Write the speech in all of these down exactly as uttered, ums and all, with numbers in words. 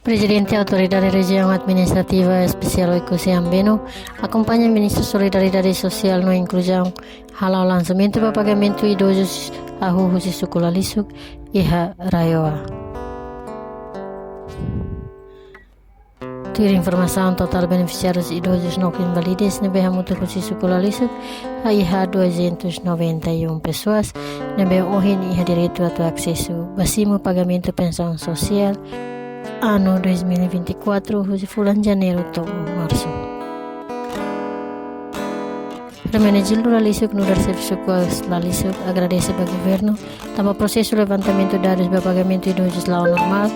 Prezidente Autoridade Rejiaun Administrativa Espesiál Oekusi Ambeno akompaña Ministru Solidariedade Sosiál no Inkluzaun hala'o lansamentu ba pagamentu idozus hahú husi suku Lalisuk iha RAEOA. Tuir informasaun, totál benefisiárius idozus no invalidez ne'ebé hamutuk husi suku Lalisuk iha duzentos noventa e um pessoas, ne'ebé ohin iha direitu atu asesu ba simu pagamentu pensaun sosiál anu dois mil e vinte e quatro, husi fulan Janeiru to'o Marsu. Hermenegildo Lalisuk nu'udar xefe suku Lalisuk agradese ba governu tanba prosesu levantamentu dadus ba pagamentu idozus la'o normál,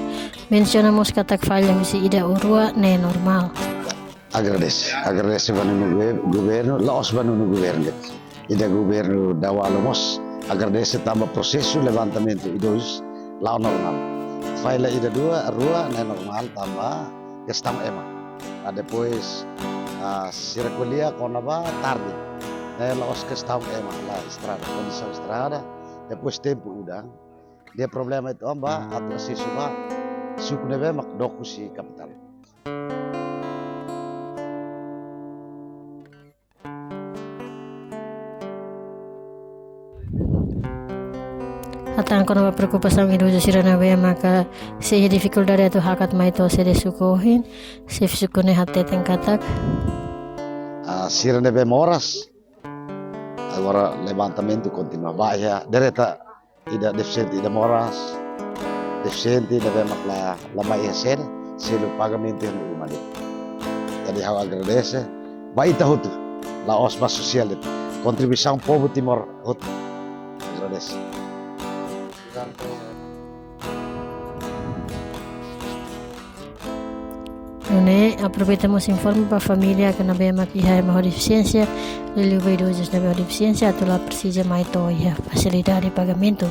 mensiona mós katak falla husi ida ou rua ne'e normál. Agradese, agradese ba nonu gover-, governu, la'ós ba nonu governu de'it. Ida governu daudaun mós agradese tanba prosesu levantamentu idozus la'o normál. Falla ida dua, rua ne'e normál tanba kestaun ema. Ah, depois, ah, sira ko'alia kona-ba tarde. Ne'e la'ós kestaun ema, la estrada, kondisaun estrada, depois tempu udan. Nia problema uitoan ba atu asesu ba suku ne'ebé mak dook husi kapitál. Hatán kona-ba preokupasaun idozu sira ne'ebé maka sei iha difikuldade atu hakat mai to'o sede suku ohin, xefe suku ne'e hateten katak: Ah, sira ne'ebé moras, agora levantamentu kontinua ba iha direta ida defisiente ida moras, defisiente ida be mak la, la mai iha sede, selu pagamentu iha uma de'it. Jadi ha'u agradese ba ita hotu, la'ós ba sosiál de'it. Kontribuisaun povu Timor hotu. Agradese. Nune'e aproveita mós informa ba família ne'ebé mak iha ema ho defisiénsia, liuliu ba idozus ne'ebé ho defisiénsia, atu la presiza mai to'o iha fasilidade pagamentu.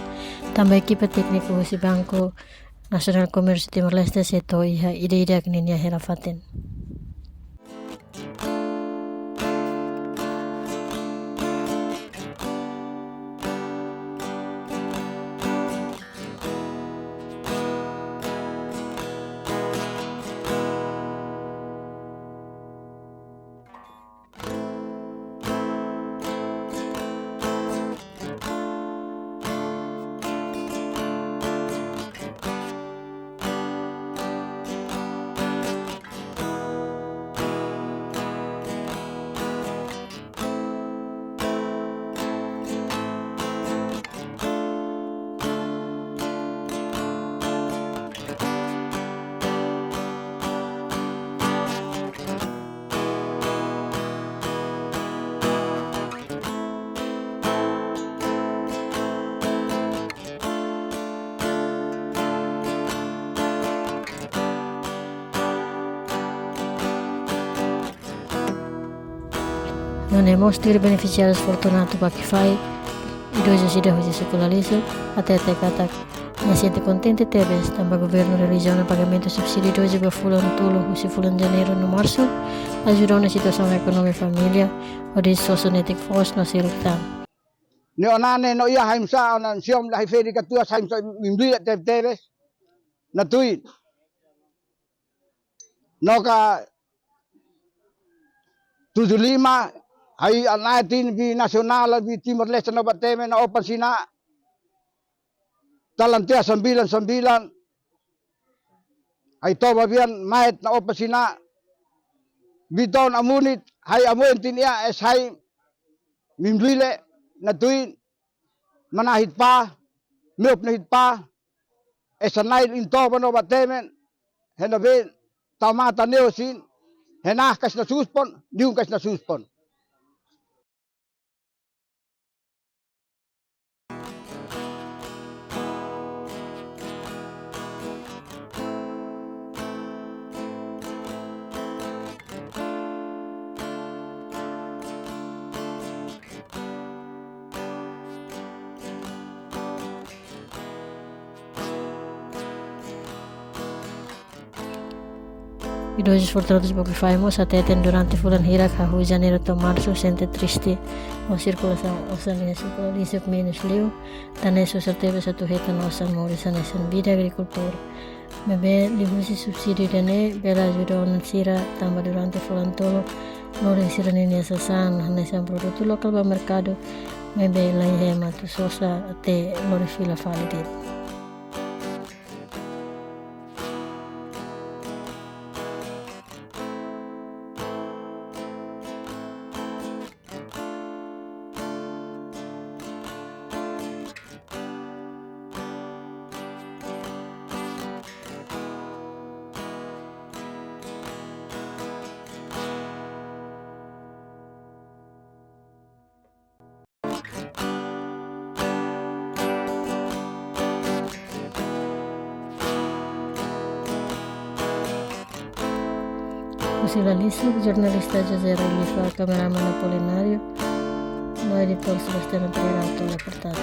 Tanba ekipa tékniku husi Banku Nasionál Komérsiu Timor-Leste sei to'o iha ida-idak ninia hela-fatin. Nune'e mós tuir benefisiáriu Fortunato Pakifai, idozu sira husi suku Lalisuk, hateten katak nia sente kontente tebes tanba governu realiza ona pagamentu subsídiu idozu ba fulan tolu husi fulan Janeiru no Marsu, ajuda ona situasaun ekonomia família, hodi sosa netik foos no seluk tan. Ne'e ona ne'e no iha haimsa ona siom la hiferi katuas haimsa mimbi tebes. Natui. Noka tujuh lima, hai anatin bi nasionál bi Timor-Leste no ba teme na opan sina. Talantea sembilan sembilan. Hai toba bian mait na opan sina. Biton amunit, hai amuentin ia es hai mimduile na tuin. Manahit pa, meop nahit pa. Esa nail into bano ba temen, hena be, tau mata neo sin, hena kas na suspon, niun kas na suspon. Idozu Fortunato Pakifai mós hateten durante fulan hirak hahú Janeiru to'o Marsu sente triste ho sirkulasaun osan iha suku Lalisuk menus liu, tan ne'e susar tebes atu hetan osan moris hanesan vida agrikultór Maibé liuhusi subsídiu ida-ne'e bele ajuda ona sira tanba durante fulan tolu lori sira-ninia sasán hanesan produtu lokál ba merkadu, maibé laiha ema atu sosa até lori fila fali de'it. Husi Lalisuk, jornalista José Rui Lifar, kameraman Apolinário, no editór Sebastiano Pereira, autór reportajen.